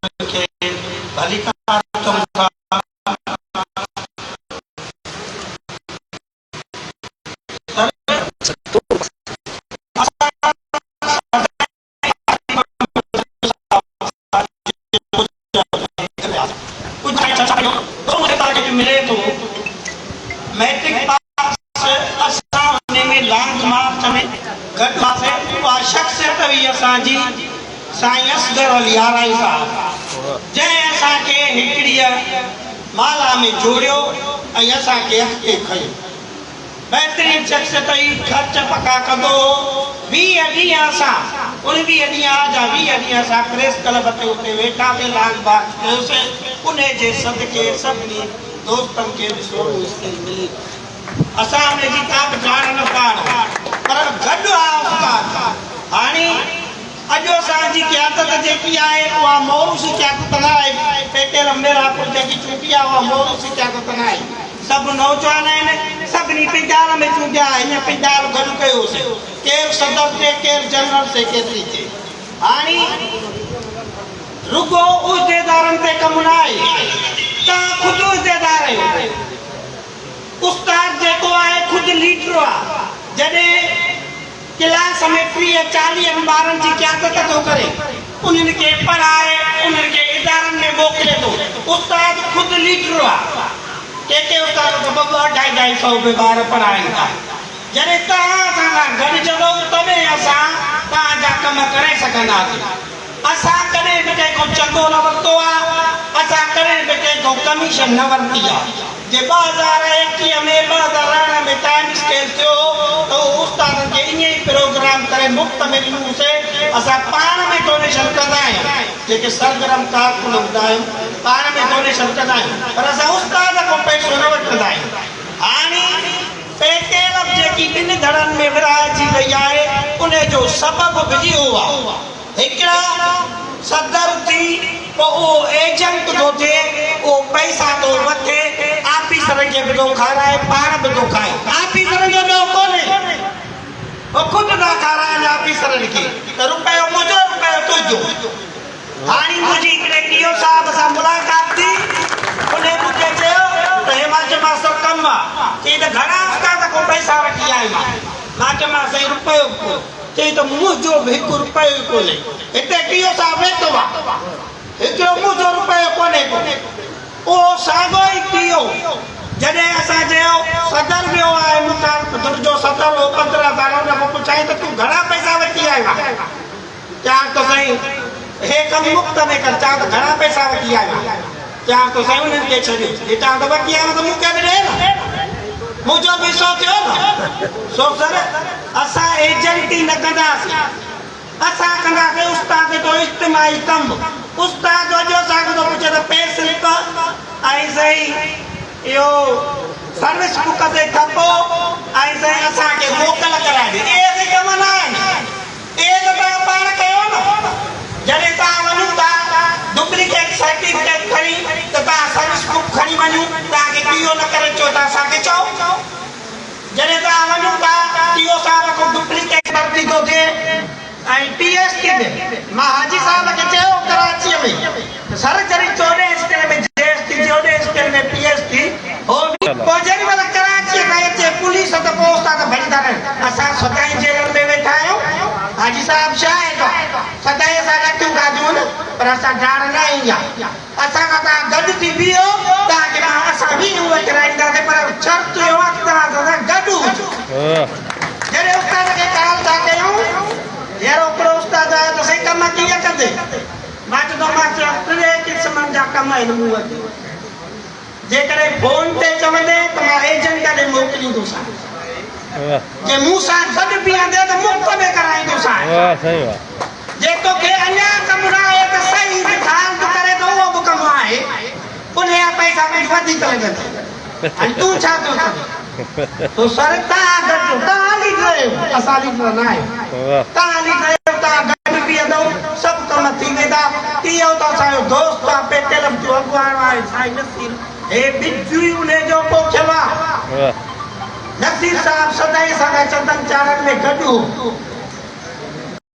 کي ڀليڪار چئون ٿا. سر اسان ملي ٿو ميٽرڪ پاس اسان ان ۾ لانگ مارچ ۾ گڏ هئاسين اها شخصيت هئي اسان جي سائين اصغر علي آرائين صاحب جنهن اسان کي هڪڙيء مالا ۾ جوڙيو ۽ اسان کي اڳتي کنيو. بهترين شخصيت هئي، خرچ پکا ڪندو هو. 20 ڏينهن اسان، 19 ڏينهن آ جا 20 ڏينهن اسان پريس ڪلب تي اتي ويٺاسين، لانگ مارچ ڪيوسين، انهي جي صدقي سڀني دوستن کي به سولو اسٽيج ملي. اسان انهي جي ڪا به ڄاڻ نه پاڻ پر گڏ آ استاد. هاڻي اڄ اسان جي قيادت جيڪي آهي اها موروثي قيادت نه آهي، پيٽيل ميرانپور جيڪي چونڊي آهي اها موروثي قيادت نه آهي. سڀ نوجوان آهن، سڀني پنڊال ۾ چونڊيا، هيئن پنڊال گڏ ڪيوسين، ڪير صدر ٿئي، ڪير جنرل سيڪريٽري ٿئي. هاڻي رڳو عهديدارن تي ڪم نه آهي، توهان خود عهديدار آهيو. استاد جيڪو آهي خود ليڊر آهي، جڏهن ڪلاس ۾ 30 چاليهن ٻارن جي قيادت ٿو ڪري، انهن کي پڙهائي، انهن کي ادارن ۾ موڪلي ٿو. استاد خود ليڊر آ. ڪي ڪي استاد ته ٻه ٻه اڍائي ڍائي سئو به ٻار پڙهائين ٿا. جڏهن توهان اسان سان گڏجندؤ تڏهن اسان توهان جا ڪم ڪري سگهنداسين. اسان ڪڏهن به ڪنهن کان چندو نه ورتو آ، اسان ڪڏهن به ڪنهن کان ڪميشن نه ورتي آ. جي 2021 ۾ 2018 ۾ ٽائيم اسڪيل ٿيو هو ته اهو استادن کي ائين ئي پروگرام ڪري مفت ۾ ڏنو هوسين. اسان پاڻ ۾ ڊونيشن ڪندا آهيون، جيڪي سرگرم ڪارڪن هوندا آهيون پاڻ ۾ ڊونيشن ڪندا آهيون پر اسان استاد کان پئسو نه وٺندا آهيون. هاڻي پي ٽي ايل جيڪي ٻن ڌڙن ۾ ورهائجي وئي آهي انهي جو سبب به اهو آهي. هڪڙا صدر ٿي پوء اهو ايجنٽ ٿو ٿئي، اهو پئسا ٿو وٺي، آفيسرن کي به ٿو کارائي، پاڻ به ٿو کائي. آفيسرن جو ڏوهه ڪونهي، هو خود ٿا کارائن آفيسرن کي ته رپيو منهنجو، رپيو تنهنجو. هاڻي منهنجي هڪڙي ڊي او صاحب سان ملاقات ٿي، انهي مون کي چيو ته هي مان چيومانس سر ڪم آ، چيائين ته گهڻا استاد کان پئسا وٺي آيو آهين؟ مان چيومانس سائين رپيو به ڪونه. چيائين ته منهنجو به هڪ رپيو ئي ڪونهي. هتي ٽي او صاحب ويٺو آ. هڪڙو منهنجو رپيو ڪونهي ڪو. اهو ساڳيو ئي ٽي او جڏهن اسان چيو صدر ويو آهي مون کان ڌر جو صدر هو 15 سال ان کان پڇيائين ته تون گهڻا پئسا وٺي آيو آهين؟ چيائين ته سائين هي ڪم مفت ۾ ڪر. چيائين ته گهڻا پئسا وٺي آيو آهين؟ چيائين ته سائين انهن کي ڇڏيو. جي چيائين ته وٺي آيو آهيان ته مون کي به ڏي نه. منهنجو به حصو ٿيو نه. سو سر اسان ايجنٽي نه ڪنداسين. اسان ڪنداسين استاد جو اجتماعي ڪم. استاد اڄ اسان کان ٿو پڇي ته پي سلپ ۽ سائين اهو سروس بڪ تي ٺپو ۽ سائين اسان کي موڪل ڪرائي ڏي. اهي سائين ڪم نه آهن. اهي ته توهان پاڻ ڪيو نه. جڏهن توهان وڃو ٿا ڊپليڪيٽ سرٽيفڪيٽ کڻي ته توهان سروس بڪ کڻي وڃو، توهان کي ٽي او نه ڪري چيو ته اسان کي چئو. جڏهن توهان وڃو ٿا ٽي او صاحب کان ڊپليڪيٽ ڀرتي ٿو ٿئي ۽ پي ايس ٽي به. مان حاجي صاحب کي چيو ڪراچيء ۾ ته سر جڏهن 14 اسڪيل ۾ جي S T, 14 scale ۾ P S T هو پوء جيڏي مهل ڪراچيء کان اچي پوليس ته پوء استاد ڀڄي ٿا رهن. اسان سدائين جيلن ۾ ويٺا آهيون. حاجي صاحب شاهد آ. سدائين اسان لٺيون کاڌيون آهن پر اسان ڊاڙ نه هنئي آ. اسان سان توهان گڏ ٿي بيهو، توهان کي مان اسان ويهون وٺرائينداسين پر شرط اهو آ ته توهان اسان سان گڏ هجو. جڏهن استاد کي ڪال ٿا ڪيون، يار هڪڙو استاد آيو ته سائين ڪم ڪيئن ڪندي؟ مان چوندومانس ٽي قسمن جا ڪم آهن مون وٽ. جيڪڏهن فون تي چوندين ته مان ايجنٽ ڏي موڪليندوسانء. جي مون سان گڏ بيهندين ته مفت ۾ ڪرائيندوسانء. جي توکي اڃا ڪم نه آهي ته صحيح به ٺال به ڪري ته اهو به ڪم آهي. انهيء جا پئسا ڪجهه وڌيڪ لڳندا. هاڻي تون ڇا ٿو چوين؟ سو سر توهان گڏجو. توهان ليڊر آهيو، اسان ليڊر نه آهيون. توهان ليڊر آهيو، توهان گڏ بيهندؤ، سڀ ڪم ٿي ويندا. اهو ته اسان جو دوست آ، پيٽيلم جو اڳواڻ آهي سائين نصير. هي ٻج ئي انهي جو پوکيل آ. نصير صاحب سدائين اسان سان چندن چاڙهن ۾ گڏ هو.